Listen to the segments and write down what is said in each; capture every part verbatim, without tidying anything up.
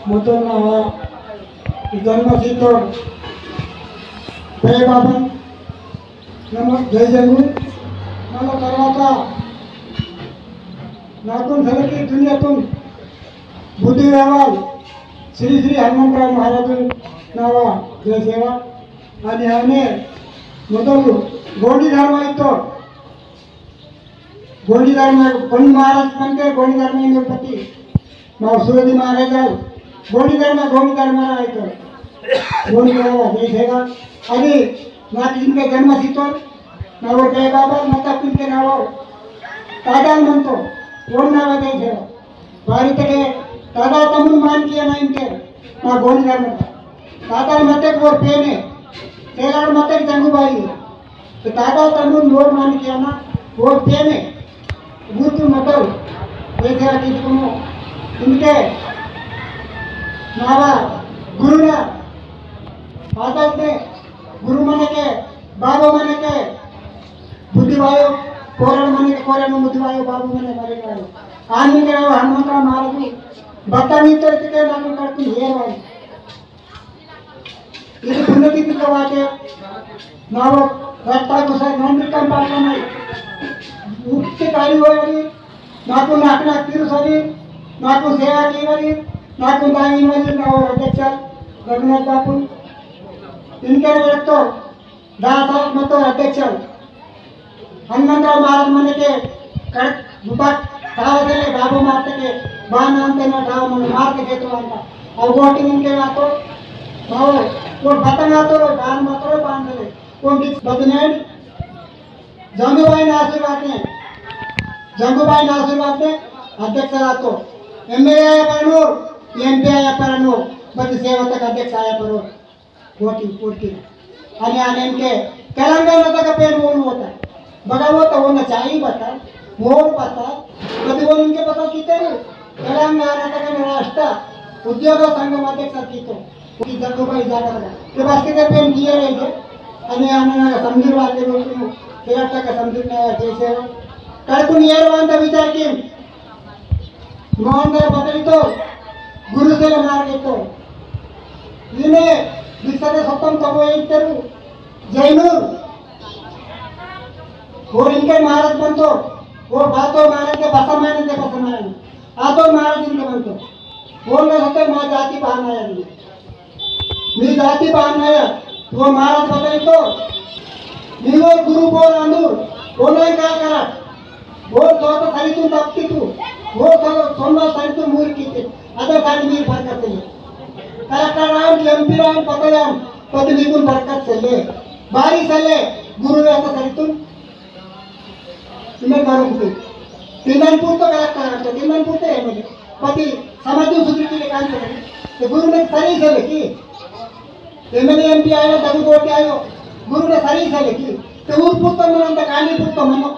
मोदल नावा जन्म सीतोर पे बाबन नमो जय जंगु। मल्ला तरवाता नाकुन सगळी दुनियातुन बुद्धि वेहवाल श्री श्री हनुमंतराव महाराजुन नावा जय सेवा। आणि आने मोदल गोंडी धर्म इतो गोंडी धर्म, गोंडी महाराज पंते गोंडी धर्म इंद्रपति, मा सुरदी महाराज, गोंडी धर्म, गोंडी धर्म आइतो, गोंडी धर्म, जय सेवा। अरे, नाक जिनके जन्म सीतोर, नावर जय बाबा, माता पिन के नावर, तादाल मंतो, ओन नावा जय सेवा। बारी तके तादा तमुन मान किया ना इनके, ना गोंडी धर्म। तादा मते कोर पेने, तेलाड़ मते जंगू बाई। तो तादा तमुन मोर मान किया ना, कोर पेने, गुरु मतल, वैसे आदि तुमो, इनके, नावा, गुरु ना, आदत में, गुरु मने के, बाबा मने के, बुद्धि वायो, कोरण मने के, कोरण बुद्धि वायो, बाबू मने मरे वायो। आनंद के नावा हनुमंतराव महाराज, बत्ता नहीं तो इतने नाम करती है वाली। इदु पुण्यतिथि वाटे नावा रत्ता कुसा नंदिकम पाटन उत्ते कार्य होयरी नाकु नाकना तिरुसरी नाकु सेवा कीवरी नाकु दाई मरी नावा अध्यक्ष रघुनाथ बापू इनके रत्तो दास मतो अध्यक्ष हनुमंतराव महाराज मने के कड़क बुबक तावदले बाबू मारते के बान आंते ना दाव मन मारते के तो आंता। और वोटिंग इनके ना तो, और वो बतन आतो रो, बान मत रो, बान दले। वो बिच बदनेड जंगूबाई ना आशीर्वाद ने, जंगूबाई ना आशीर्वाद ने अध्यक्ष आतो। एमएलए आया परनो, एमपी आया परनो, बद सेवा तक अध्यक्ष आया परो। कोटि, कोटि। अनि आनेम के तेलंगाना तक पेन ओन होता। बगा होता ओन चाही बता, मोर पता, प्रति ओन इनके पता किते रे? तेलंगाना तक राष्ट्र उद्योग संघ अध्यक्ष कितो। कि जब भाई जाकर के बस के पेन दिया रहे थे। अनि आने ना समझ वाले लोग को तेरा तक समझ में आया जैसे हो। कल को नियर वांदा विचार की मोहन दास पटेल तो गुरु से मार के तो इने दिसते सप्तम तबो एक तेरु जैनूर वो इनके महाराज बनतो। वो बातो महाराज के बसा माने दे बसा माने आतो महाराज इनके बनतो। वो न होते माँ जाति बहाना है। मी जाति बान है, वो महाराज बताई तो, मी वो गुरु बोल आंदू, वो नहीं क्या करा, वो तो तो सही तुम तपती तू, वो तो सोना सही तुम मूर की थी, अदर सारी मीर बरकत ले। कलेक्टर राम, एमपी राम, पता राम, पति निकुन बरकत से ले, बारी से ले, गुरु वे तो सही तुम इमे मालूम थी। तिंदनपुर तो कलेक्टर तो तिंदनपुर तो एमएलए। पति समाज सुधरी के काम करे। तो गुरु ने सही से लेकी। एमएलए एमपी आयो, दबू बोल के आयो। गुरु ने सही से लेकी। तो उस पुत्र मन तो काली पुत्र मनो।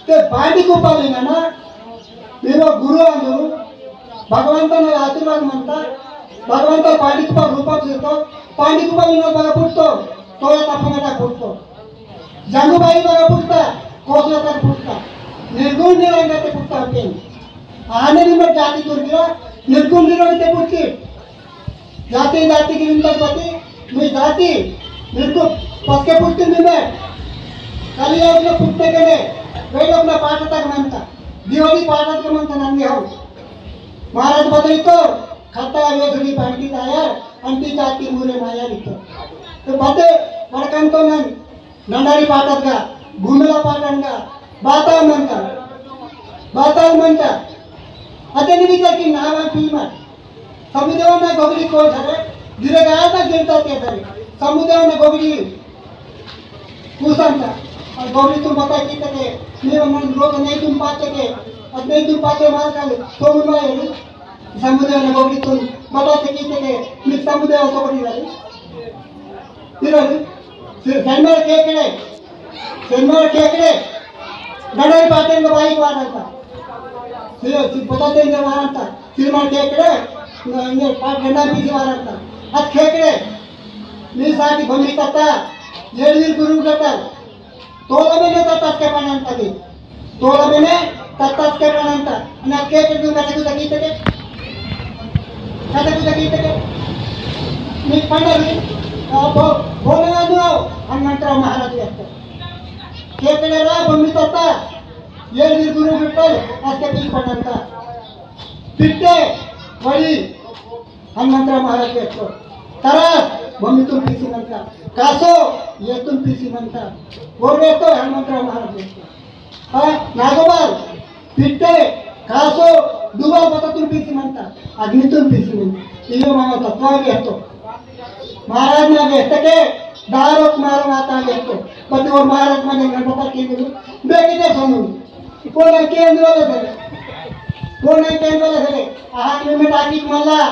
तो बाडी को पालेगा ना। मेरा गुरु आंदो। भगवंतन आशीर्वाद मंता। भगवंत पाडी को रूप से तो पाडी को पालेगा बगा पुत्र। तो या तपंगता पुत्र। जंगुबाई बगा पुट्टा, कोसला तक पुट्टा, निर्गुण निरंग ते पुट्टा पेन। आने निम्मे जाति तुर्गिरा, निर्गुण निरंग ते पुट्टी। जाति जाति की निम्मे पति, मी जाति, निर्गुण पक्के पुट्टी निम्मे। कलिया अपना पुट्टे के ने, वेद अपना पाठ तक मानता, दिवाली पाठ तक मानता नंगे हो। महाराज बदली तो, खत्ता वेद भी पंडित आया, अंति जाति मूले माया लिखो। तो बदे, वड़कन तो नंग, नंडारी पाटत का, घुमेला पाटन का, बाता मंता, बाता मंता। अतने भी तक नावा पीमा। समुदेवा ना गोगरी कोण धरे, गिरे गाता गिरता के धरे। समुदेवा ना गोगरी कुसंता। और गोगरी तुम बता की तके, मेरा मन रोक नहीं तुम पाते के, अब नहीं तुम पाते मार कर, तो मुनवा ये। समुदेवा ना गोगरी तुम बता की तके, मेरे समुदेवा गोगरी वाली। इधर से-, सेन्मार केकड़े, सेन्मार केकड़े, गणेश पाटिल को भाई वारंता। से-, से-, पता तेंगे वारंता। सेन्मार केकड़े, न-, ये पाट गंडा पीछे वारंता। अत केकड़े, मी साथी भूमि तत्ता, येडवीर गुरु तत्ता। तोला मेने तत्ता के पानंता भी। तोला मेने तत्ता के पानंता। ना केकड़े भी मत कुछ की तके। कथा कुछ कीते के। मी पंडा भी, आ, बो-, बोले ना दो, हनुमंतराव महाराज के। केकड़े रा बम्मी तत्ता, ये भी गुरु बिट्टल, आज के पीस पटंता। बिट्टे, वही, हनुमंतराव महाराज के तो। तरस, बम्मी तुम पीसी मंता। कासो, ये तुम पीसी मंता। वो रे तो हनुमंतराव महाराज के तो। हाँ, नागोबाल, पिट्टे, कासो, दुबा पता तुम पीसी मंता। अग्नि तुम पीसी मंता। इयो मामा तत्वा के तो। महाराज ना के तके, दारोक मारो माता के तो। पति और महाराज माने गणपति के गुरु। बेटी के सोनू। कोने के अंदर वाले थे। कोने के अंदर वाले थे। आहा, में टाकी मल्ला।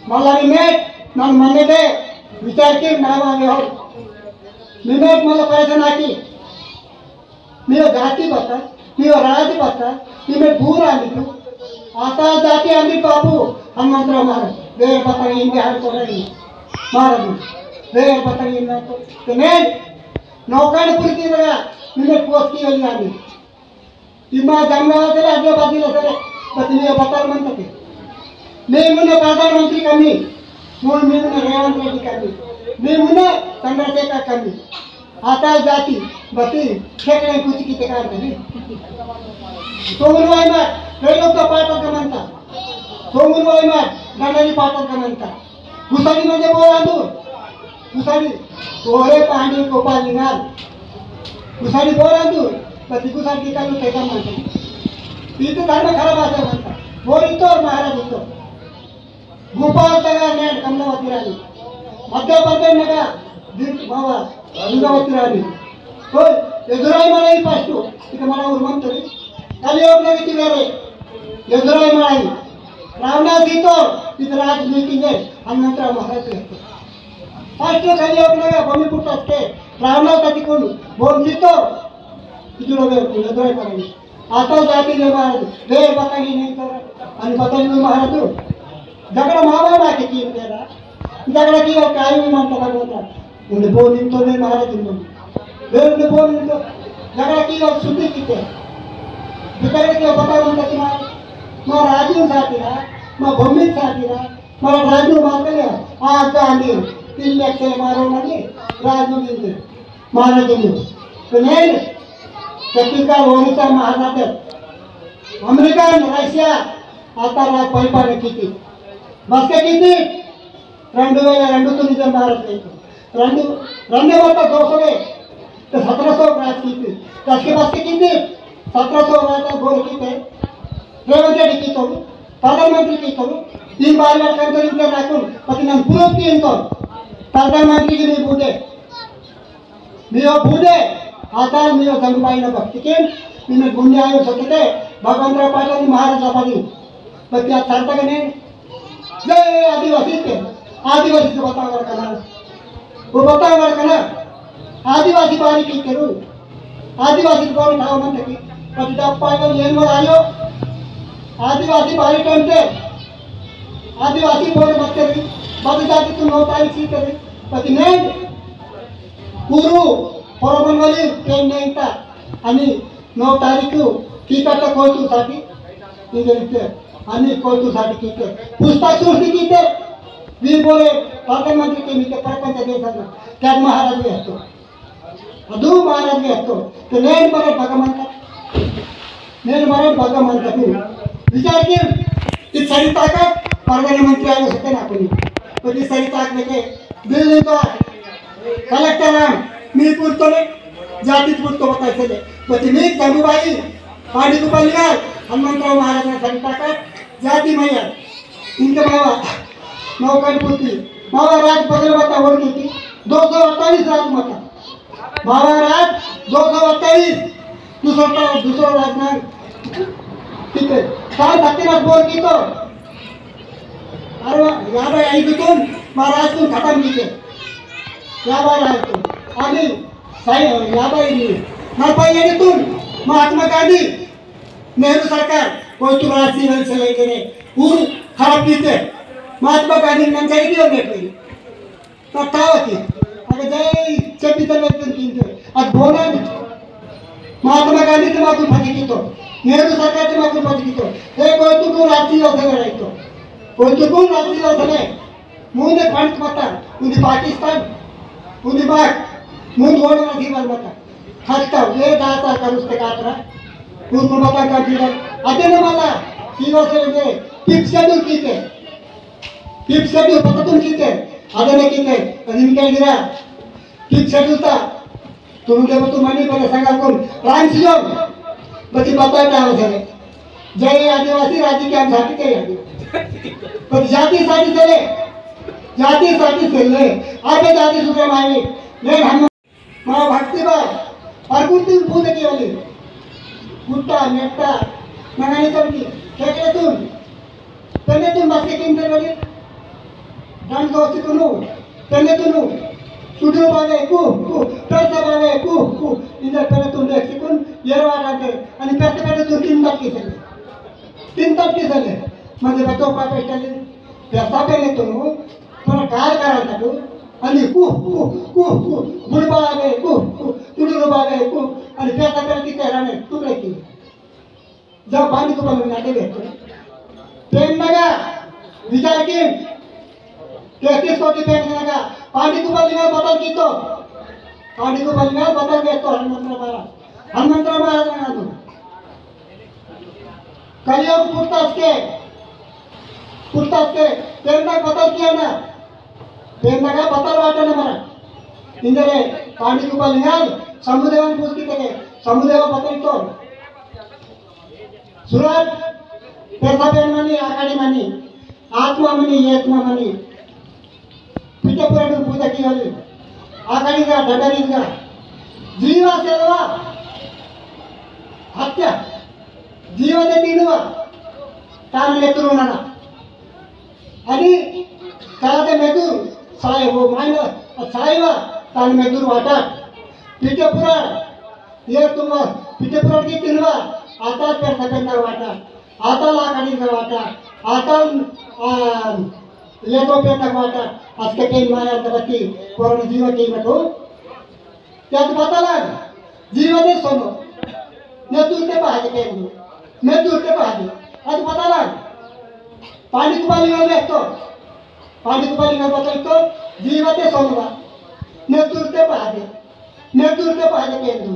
मल्ला में, नन मन्ने दे, विचार के नाम आगे हो। मिमेट मल्ला परेशान आकी। मियो जाति बता, मियो राज बता, मिमेट भूरा आंदी तू। आता जाति आंदी बाबू, हनुमंतराव महाराज। वेर बता इंगे हर तो रही। महाराज, वेर बता इंगे तो। ते मैं, नौकरपुर की जगह, मिमेट पोस्ट की वजह आंदी। इम्मा जमगाव सरे, आदिलाबाद जिला सरे, बस मी बताल मंता के। मी मुन्ने प्रधानमंत्री कमी, मुन मी मुन्ने रेवंत रेड्डी कमी, मी मुन्ने चंद्रशेखर कमी। आता जाति, बती, खेकड़े कुछ की ते काम करी। सोमन वाई मार, कई लोग तो पाटल का मंता। सोमन वाई मार, गंडारी पाटल का मंता। गुसाडी म्हणजे बोरांदु। गुसाडी। तोरे पांडी कोपा लिंगाल। गुसाडी बोरांदु। पति गुसाडी की कालू ठेका मारते। इतने धर्म खराब आते बनता। बोरी तो महाराज तो। भोपाल तक नेट कमलावती रानी। मध्य प्रदेश में का दिन बाबा दुर्गावती रानी। तो एदुराई मड़ाई first। इक मना उर्मंतरी। कलियोग में किती वेरे। एदुराई मड़ाई। रावणा सीतो इक राजनीति में हनुमंतराव महाराज के। First कलियोग में बमी पुट्टत के। रावणा ततिकुन बोम सीतो। इतुलो वेर एदुराई मड़ाई। आता जाति ने महाराज, वेर बताई नहीं तो, अनि बताई नहीं महाराज। झगड़ा मावा ना के की तेरा, झगड़ा की और कार्य में मानता भगवता। उन्हें बोल नहीं तो नहीं महाराज ने। वेर ने बोल नहीं तो, झगड़ा की और शुद्धि की ते। झगड़ा की और बताई नहीं तो तुम्हारा, महाराज ने साथी रहा, माँ भूमि साथी रहा, महाराज ने मार कर लिया, आज का आंधी, तीन लाख से मारो मनी, राज में मिलते। महाराज ने। तो नहीं, छत्तीसगढ़, ओडिशा, महाराष्ट्र, अमेरिका, रशिया, आता राज परिपालन कीती। बस के कीती? रंडु वेला रंडु तो निजाम भारत के। रंडु, रंडे बता दो सौ के, तो सत्रह सौ राज कीती। दस के बस के कीती? सत्रह सौ राज गोर कीते। रेवंत रेड्डी कीतो, प्रधानमंत्री कीतो। तीन बार बार कंट्री के नाकुन, पति नन proof कीतो। प्रधानमंत्री की नहीं बूटे। मियो बूडे, आता मियो जंगुबाई ना भक्ति के, मिमे गुंडे आयो सत्य के, भगवंतराव पाटलानी महाराज लापानी। बत्या चारता के नहीं? जय आदिवासी के, आदिवासी के बतावर करना। वो बतावर करना। आदिवासी बारी की करूँ? आदिवासी को भाव मन तकी। पति डब पाटल येन वाला आयो। आदिवासी बारी टंटे। आदिवासी बोल मत करी। बद जाति तुम नौ तारीख की करी। पति नहीं। कुरु परमन वाली ट्रेन नहीं था। अनि नौ तारीख को टिकट कोयतूर साठी इधर इते। अनि कोयतूर साठी टिकट पुस्तक सृष्टि कीते। वीर बोले प्रधानमंत्री के मीते प्रपंच देश ना त्याग महाराज में हतो। अदु महाराज में हतो। तो नेन बरे भगवंत नेन बरे भगवंत तू विचार की। इस सरिता का प्रधानमंत्री आयो सत्य ना कोई। तो इस सरिता के लेके बिल नहीं तो कलेक्टर राम, मी पुरतो ने, जाति पुरतो बताई से ले। बती मी जंगुबाई, पांडी कुपालिया, हनुमंतराव महाराज ने संता का जाति मैया। इनके बाबा, नौकरी पुरती, बाबा राज बदल बता वोट की थी, दो सौ अट्ठाईस राज मता। बाबा राज, दो सौ अट्ठाईस, दूसरा, दूसरा राज ना, ठीक है, साल धक्के ना बोल की तो, अरे, याभै ऐदुतुन मा राजतुन खतम कीते। याभै राजतुन। आमी साई, याभै इन्नी। नलभै ऐदुतुन महात्मा गांधी, नेहरू सरकार, कोयतूर राजसी वैसे लेके ने, ऊर खराब कीते। महात्मा गांधी नंचाई दियो ने कोई। तत्तावती। अगर जय चेपी तले तुम किंतु। अद बोला नहीं। महात्मा गांधी ते मातुर फजी कीतो। नेहरू सरकार ते मातुर फजी कीतो। ए कोयतूर राजसी वैसे लेके तो। कोई तो कौन राजी ला थने? मुंदे फंड मता, उन्दी पाकिस्तान, उन्दी बाग, मुंद वोड़ राजी वाल मता। खत्ता, ये दाता करुस्ते कातरा, उनको मता कर दिया। अते न मला, सीवा से उन्हें, टिप शेड्यूल कीते। टिप शेड्यूल पता तुम कीते, अदने कीते, अदिन क्या गिरा? टिप शेड्यूल ता, तुम जब तुम मनी पर संगल कुम, राम सियोन, बची पता है क्या हो सके? जय आदिवासी राजी के हम साथी के आदिवासी। पर जाति साथी से ले, जाति साथी से ले, आपे जाति सुधर मायने, ले हम माँ भक्ति बा, प्रकृति में पूजा की वाली। गुट्टा, मेट्टा, नगानी चौकी, खेकड़े तुम, तेने तुम बस के किन तेरे वाली। दन दोस्ती तुनु, तेने तुनु, सुडो बागे कु, कु, पैसा बागे कु, कु, इंदर तेने तुम देख सिकुन, ये रवा डांटे, अनि पैसे पैसे तुम तीन तक की सले। तीन तक की सले। मजे बच्चों का पैसा ले, पैसा तेने तुनु, पर कार करा तकु, अनि कु, कु, कु, कु, बुड़बा बागे कु, कु, तुडुरु बागे कु, अनि पैसा पैसे की तेरा ने, टुकड़े की। जब पानी को बंद करके देखते हैं। पेन लगा, विचार किन, तैंतीस कोटी पेन लगा, पानी को बंद में बदल की तो, पानी को बंद में बदल के तो हनुमंतराव महाराज, हनुमंतराव महाराज लगा दो। कलियुग पुरता उसके, पुरता उसके, पेन का बदल किया ना, पेन लगा बदल वाटा ना मरा। इंदरे पानी को बंद में, समुद्र में पूछ की तके, समुद्र में बदल तो। सुरत, पेरसा पेन मनी, आकाड़ी मनी, आत्मा मनी, येत्मा मनी। पिठे पुराण पूजा की वाली। आकाड़ी का, डंडारी का। जीवा सेवा। हत्या। जीवा दे तीनवा। तान लेतुर उनाना। अनि तादे मेदुर साय हो मायना सायवा तान मेदुर वाटा। पिठे पुराण ये तुम पिठे पुराण की तिनवा आता पेरसा पेन वाटा। आता लाकड़ी का वाटा। आता, आ, लेतो पेन वाटा। आज के पेन माया दबती कोरोना जीव की मतो। त्यात बताला जीवते सोनो। ने तुरते पहाजे केंदु। ने तुरते पहाजे। अद बताला। पानी कुपाली में तो। पानी कुपाली में बताल तो जीवते सोनवा। ने तुरते पहाजे। ने तुरते पहाजे केंदु।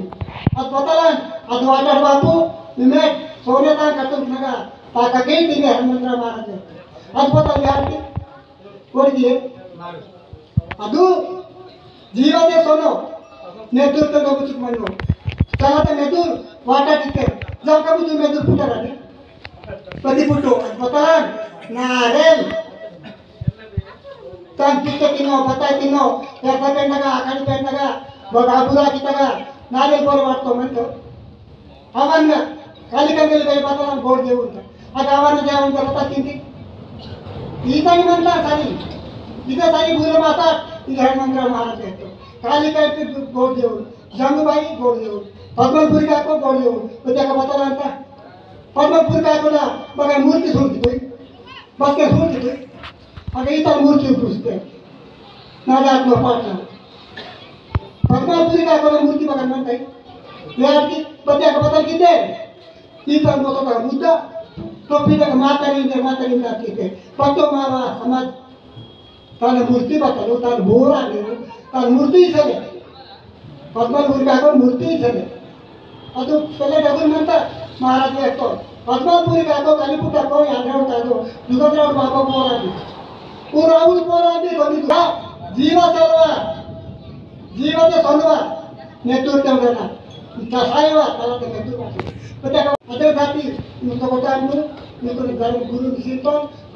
अद बताला। अद वाटर बापू। निमे सोने ता कतुक नगा। ता कके दिने हनुमंतराव महाराज। अद बताल यार की। कोड़िए। अदु जीवते सोनो। नेतुर तो डबुचुक मनो। चला तो नेतुर वाटा दिते। जब कब तू नेतुर फुटा रहे। पति फुटो। अद बतान। नारेल। तन पिते किनो, पता किनो। पैसा पेंडगा, आखड़ी पेंडगा। बगा बुरा कितगा। नारेल बोल वाट तो मन तो। अवन कालिका गेल गई पता गोड़ देवुन। अद अवन देवुन पता किंती। इतनी मनता सारी। इधर सारी बुरे माता। इधर हनुमंतराव महाराज है तो। कालिका के गोड़ देवुन। जंगू बाई गोड़ देवुन। पद्मलपुरी का को गोड़ देवुन। तो क्या पता लगता? पद्मलपुरी का को ना। मगर मूर्ति सुनती कोई। बस के सुनती कोई। अगर इतना मूर्ति पूछते। नादात्मा पाटना। पद्मावती का कोई मूर्ति बगल में नहीं। यार की बच्चा का पता किते? ई पर मौका का मुद्दा। तो फिर तक माता नहीं दे, माता नहीं दे किते। पत्तो मावा समाज। तान मूर्ति बता लो, तान बोरा दे लो, तान मूर्ति से ले। पद्मलपुरी का को मूर्ति से ले। अदु पेले डगुर मंता महाराज वेहतो। पद्मलपुरी काको, कलिपुट्टा को, यादव काको, जुगतराव बाबा पोरादी। ओ राहुल पोरादी कोनी का जीवा सेलवा, जीवा ते सोनवा, नेतृत्व देना। तसायवा, तला ते नेतृत्व। पता का अदर जाति, उनको बता दो, उनको धर्म गुरु विशिष्ट,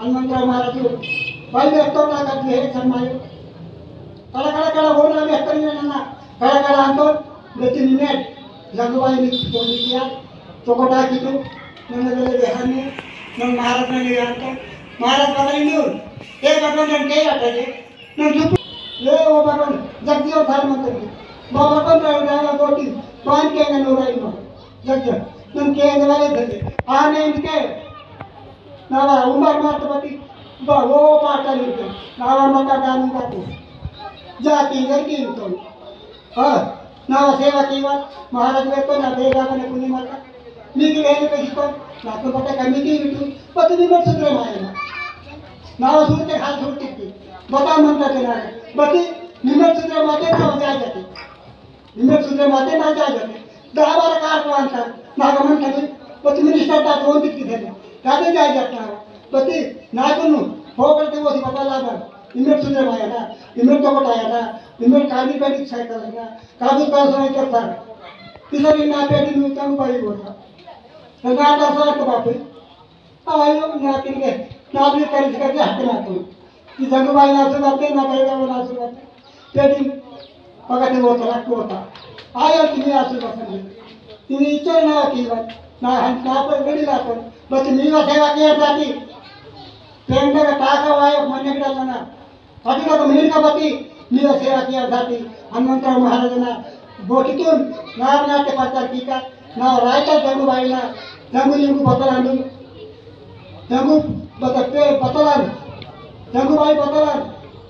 हनुमंतराव महाराज, भाई वेहतो ना का जे है समायो। कड़ा, कड़ा, कड़ा, वो ना, वेहतो ना, ना, ना। कड़ा कड़ा अंतो, बेटी निमेट, जंगुबाई ने फोन किया, चोकोटा की तो, नन्ना बेले बेहाने, नन महाराज ने ले अंतो, महाराज पता नहीं दूर, ए भगवान नन के आता जे, नन चुप, ले ओ भगवान, जग दियो थार मंत्र की, बाबा कौन रहा रहा गोटी, पान के नन उड़ाई नो, जग जग, नन के नवाले धरे, आने इनके, नावा उमर मात बती, बा वो पाटा लिखे, नावा मका दान बाबू, जाति ने की तो, हाँ, ना सेवा की बात, महाराज वेहतो ना बेगा बने पुण्य माता। मी की रहने पे हिको, ना तो पता करने की बिटू, पता नहीं मत सुधरे मायना। नावा सूरते खाल सूरते की। बता मंता ते ना। बती निमक सुद्रे माते ना जाय जाते। निमक सुद्रे माते ना जाय जाते। दहा बारा कार को अंतर। ना गमन करी। बती मिनिस्टर ता दोन दिख दिखे। दादे जाय जाता। बती ना कुनु। हो करते वो सी पता लागा। निमक सुद्रे माया ना। निमक तो बताया ना। निमक काली काली साइकिल ना। काबू का समय करता। किसी ना पे दिन में कम पाई होता। तो ना दस लाख बापे। आयो, नातिन के, नातिन करी से करके हत्ते नातुन। कि जंगू बाई नासु बाते, ना करेगा वो नासु बाते। पेटिन पकड़े वो तलाक को होता। आयो, तिनी आसु बाते। तिनी इच्छा ना की बात। ना हम, ना पर गड़ी लातुन। बस मीवा सेवा किया जाती। पेंडा का ताका वायो, मन्ने की डालना। अतिक मिनिट का बती मीवा सेवा किया जाती। हनुमंतराव महाराजना बोटितुन नार नाते प्रचार कीका। ना रायता जंगू बाईना जंगू लिंगू बतलांदु। जंगू बतपे बतलान। जंगू बाई बतलान।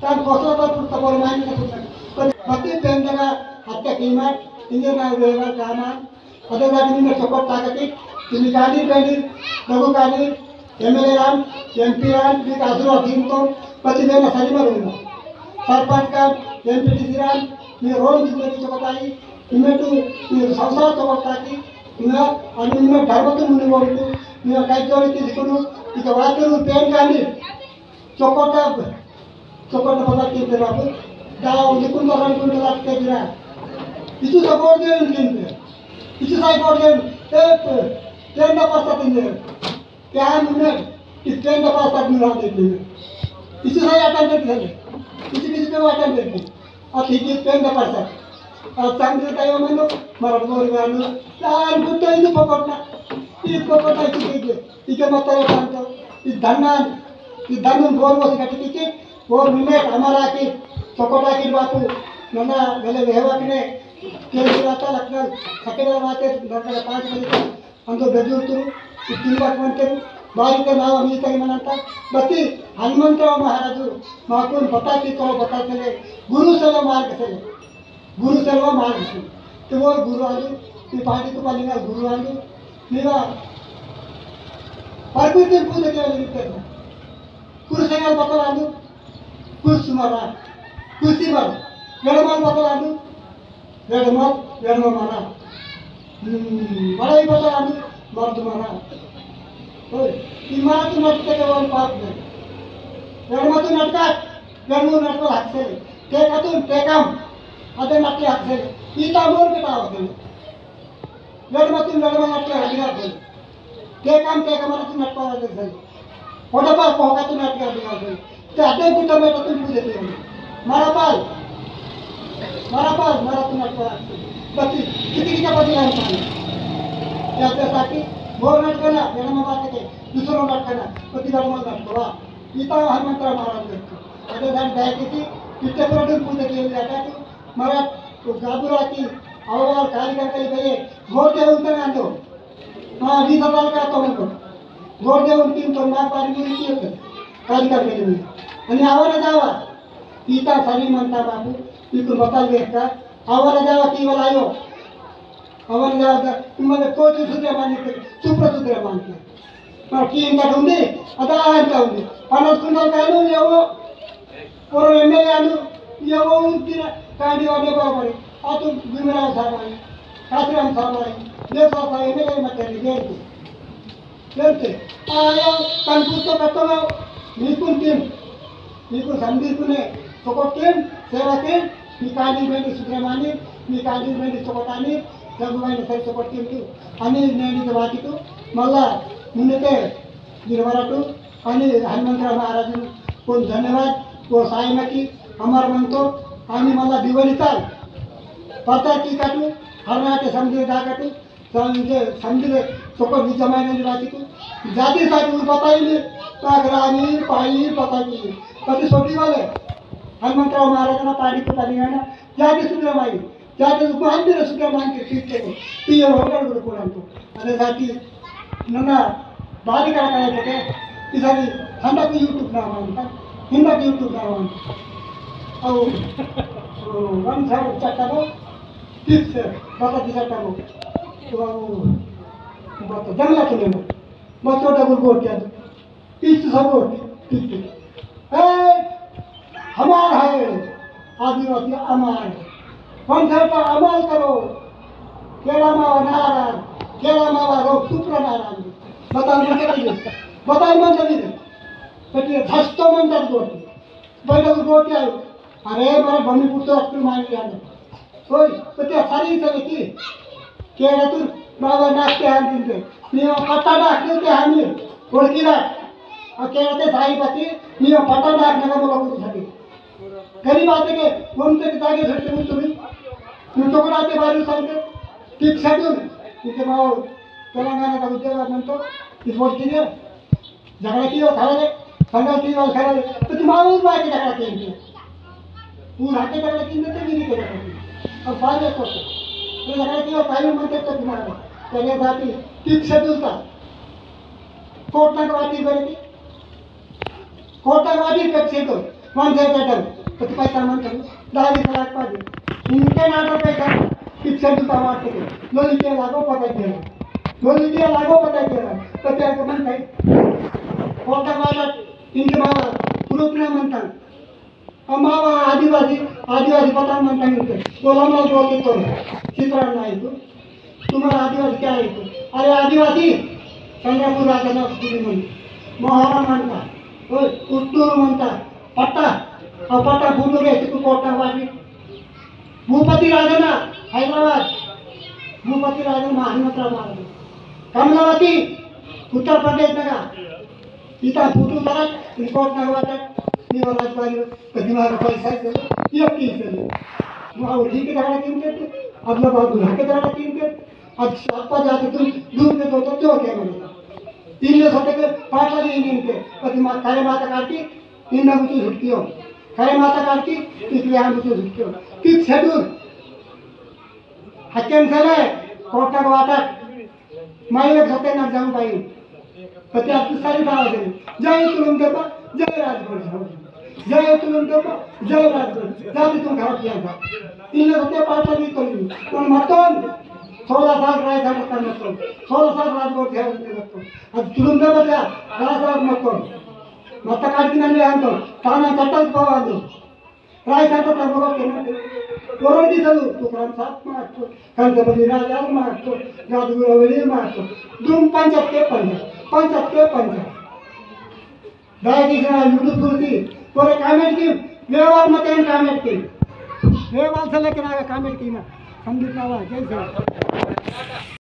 तान कोसला पर पुरता बोल मायने का पुरता। पर बती पेंदगा हत्या कीमत इंजन ना व्यवहार कामा। अदे दादी निम्मे चोकोट ताकती, तिमी कानी पेनी, दगु कानी, एमएलए रान, एमपी रान, मी कासुरो अधीन तो, पति लेना सरी मरूंगा। सरपंच का, एमपीटीसी रान, मी रोड बिजनेस की चोकोट आई, इमे तू, मी संसार चोकोट ताकी, इमे, अनि इमे धर्म तो मुनि बोलतू, मी काई जोड़ी की दिकुनु, इके वाते रू पेन कानी, चोकोटा, चोकोटा पता किनते बाबू, दा उन्हें कुंता रंग कुंता लागते गिरा। इचु सपोर्ट दे उनके इनके। इचु सपोर्ट दे, ए, पे, पेंदा पासा तिंदे। क्या हमने, इस पेंदा पासा दिन रात देते हैं। इचु सही अटैक देते हैं। इचु किसी पे अटैक देते हैं। अति के पेंदा पासा। आ, चांदी तायो मनो, मरद मोरी गानो, यार, गुत्तो इनु पकड़ना, ई पकड़ना इचु के, इके मत तायो कांतो, ई धन्ना, ई धन्ना बोर मोसी कटी की, बोर मिने हमारा की, चोकोटा की बापू, नन्ना, गले वेहवा किने, के भी राता लखनऊ, सकेला बाते, दरकार पाँच बजे तक, अंदो बेजूर तुरु, ई तीन लाख मन के, बारी के नाव अमी तक मनंता, बती, हनुमंतराव महाराजु, माकुन बता की तो बता चले, गुरु से लो मार्ग से लो। गुरु सेवा मार्ग से। तो वो गुरु आलू, ये पार्टी तो पालिंगा गुरु आलू, मेरा प्रकृति पूजा के लिए करना। कुर्सी का बतल आलू, कुर्सी मारा, कुर्सी मारा। गड़माल बतल आलू, गड़माल, गड़माल मारा। हम्म, बड़ा ही बतल आलू, मर्द मारा। ओए, इमारत मत के केवल पाप में। गड़माल तो नटका, गड़माल नटका हाथ से। टेकातुन टेकाम, अदे नकली हाथ से, ईता मोर बेटा होते। लड़मतुन लड़मा नकली हाथ से। टेकाम टेकाम अदे नटपा हाथ से। ओडपा कोहकातुन नकली हाथ से। ते अदे कुटा में तुम पूजे थे। मारा पाल, मारा पाल, मारा तुम नटपा हाथ से। बत्ती, कितनी का बत्ती लाइन पानी। या जैसा कि मोर नटकना, मेरा माँ बात के, दूसरों नटकना, पति लड़मा नटकवा। ईता हनुमंतराव महाराज करतो। अदे दान दया कीसी, पिट्टे प्रोडक्ट पूजा केले आता तो, मरा तो गाबुरा की अववाल कार्यक्रम के लिए गोर दे उनते ना दो। हाँ, बीस हजार का तो उनको। गोर दे उनकी तो ना पारी मुरी की होते। कार्यक्रम के लिए। अनि आवारा जावा। ईता सरी मनता बाबू, ई तो बता देखता। आवारा जावा की वाला आयो। अवन जादा, तुमने कोई सुधरे मानते, सुप्र सुधरे मानते। पर की इनका ढूंढे, अदा इनका ढूंढे। पन्नास कुंटल कानू ये वो, और एमएलए आलू, ये वो उनकी ना, कांडी वाले बराबर है। आ तुम भीमराव साहब आए, काशीराम साहब आए, ये साहब आए, एमएलए मत करिए, ये इनको। लेते, आया, कनपुस तो खत्म हो, मीकुन टीम, मीकुन संदीप ने, चोकोट टीम, सेवा टीम, मी कांडी बेंडी सुब्रमणी, मी कांडी बेंडी चोकोटानी, जंगुबाई ने सर चोकोट टीम तू, अनि नेंडी के बाकी तू, मल्ला, मुन्ने ते, गिरवरा तू, अनि हनुमंतराव महाराज को धन्यवाद, वो सायमकी, अमर मंतो, अनि मल्ला दिवाली ताल, पता की काटू, हरना के समझे दा काटू, संगे संगे चोको भी जमाने की बात को जाति साथ में पता ही नहीं। पागरानी पाई पता नहीं। पति सोटी वाले हनुमंतराव महाराज ना पानी को पानी है ना। जाति सुधरा माई, जाति को हम भी सुधरा मान के ठीक है। पिए होकर गुरु को तो अरे जाति नना बारी का का है। इसारी हंडा को YouTube ना मानता, हिंदा को YouTube ना मानता। और वन साहब चक्का ठीक से बता दिशा का वो। तो वो बता जंगला के लेना। बच्चों का गुरु को क्या? इस सब को ठीक ठीक। आदिवासी अमर। कौन सा तो अमल करो। केला मावा नारायण, केला मावा रो सुप्र नारायण। बताओ मन कभी। बताओ मन कभी। तो ये धस्तो मन तक दो। बैठक को क्या? अरे, मारा भूमि पुत्र अक्ल मांग लिया ने। ओय, तो क्या सारी चले की? केरा तू बाबा नाचते हैं दिन पे। नियो पता ना क्यों के हम ये। और की बात? और केरा ते सारी पति, नियो पता ना नगा बोला कुछ सके। गरीब आते के, हम ते जागे झटके मुझ तुम्हें। तुम तो को आते बारी साल के। ठीक से तुम। इनके माओ, तेलंगाना का उद्योग आप मन तो, इस वोट की है। झगड़ा किया खा ले, संगल किया खा ले, तो तुम्हारा उस बात की झगड़ा किया। पूरा के झगड़ा किया तो मेरी के झगड़ा किया। अब बात है तो, तो झगड़ा किया, भाई मन तक तो तुम्हारा। पहले बात ही, ठीक से दूर था। कोर्ट तक बात ही करेगी। कोर्ट तक बात ही कर से तो, वन से तो, तो पैसा मन कर, दादी सलाह पा दे। इनके नाटक पे कर, ठीक से दूर था बात के। लो लिखे लागो पता चला। ढोलकिया लागो पता केरा, पता के मन खाई। कोटा वाला इनके मावा, पुरुष ना मनता। अब मावा आदिवासी, आदिवासी पता मनता इनके। बोला माल बोल के तो, चित्रा नहीं तो। तुम्हारा आदिवासी क्या है तो? अरे आदिवासी, चंद्रपुर राजा ना पूरी मन। मोहरा मनता, ओए, उत्तूर मनता, पट्टा, और पट्टा भूल गए, तू कोटा वाली। भूपति राजन हैदराबाद, भूपति राजन महामंत्र महाराज, कमलावती उत्तर प्रदेश नगा, इता फुटू तरक रिपोर्ट नगवा तक, नीवा राजबारी, तो दिमाग पैसा से, ये की से। वो ठीक तरह किन के, अगला बात दूर के तरह किन के, अब सापा जाते तुम दूर के दो तो क्यों क्या बोले? इनने सोचे के पाटला भी इनके, तो दिमाग करे माता काटी, इनने मुझे छुट्टियों, करे माता काटी, इसलिए हम मुझे छुट्टियों। किस शेड्यूल? हकेन सले, कोटक वाटक, माइले सते ना जाऊं भाई। पति आप सारी बात है। जय तुलुम देवा, जय राजगुरु। जय तुलुम देवा, जय राजगुरु। जाति तुम खराब किया था। इनने सते पाटला भी तो नहीं। उन मतोन, सोलह साल राय साहब का मतोन। सोलह साल राजगुरु थे उनके मतोन। अब तुलुम देवा क्या? राय साहब मतोन। मत काट के नहीं आंदो। ताना चट्टा पावा दो। राय साहब का बोलो के ना। बोलो दी चलो, तुकाराम साहब मारतो, कांतापल्ली राजा मारतो, जादूगर वेली मारतो। तुम पंचायत के पंचायत, पंचायत के पंचायत। दाई की जना YouTube पर थी, पूरे comment की, व्यवहार मत comment की। व्यवहार से लेके ना comment की ना। संदीप बाबा, जय सेवा।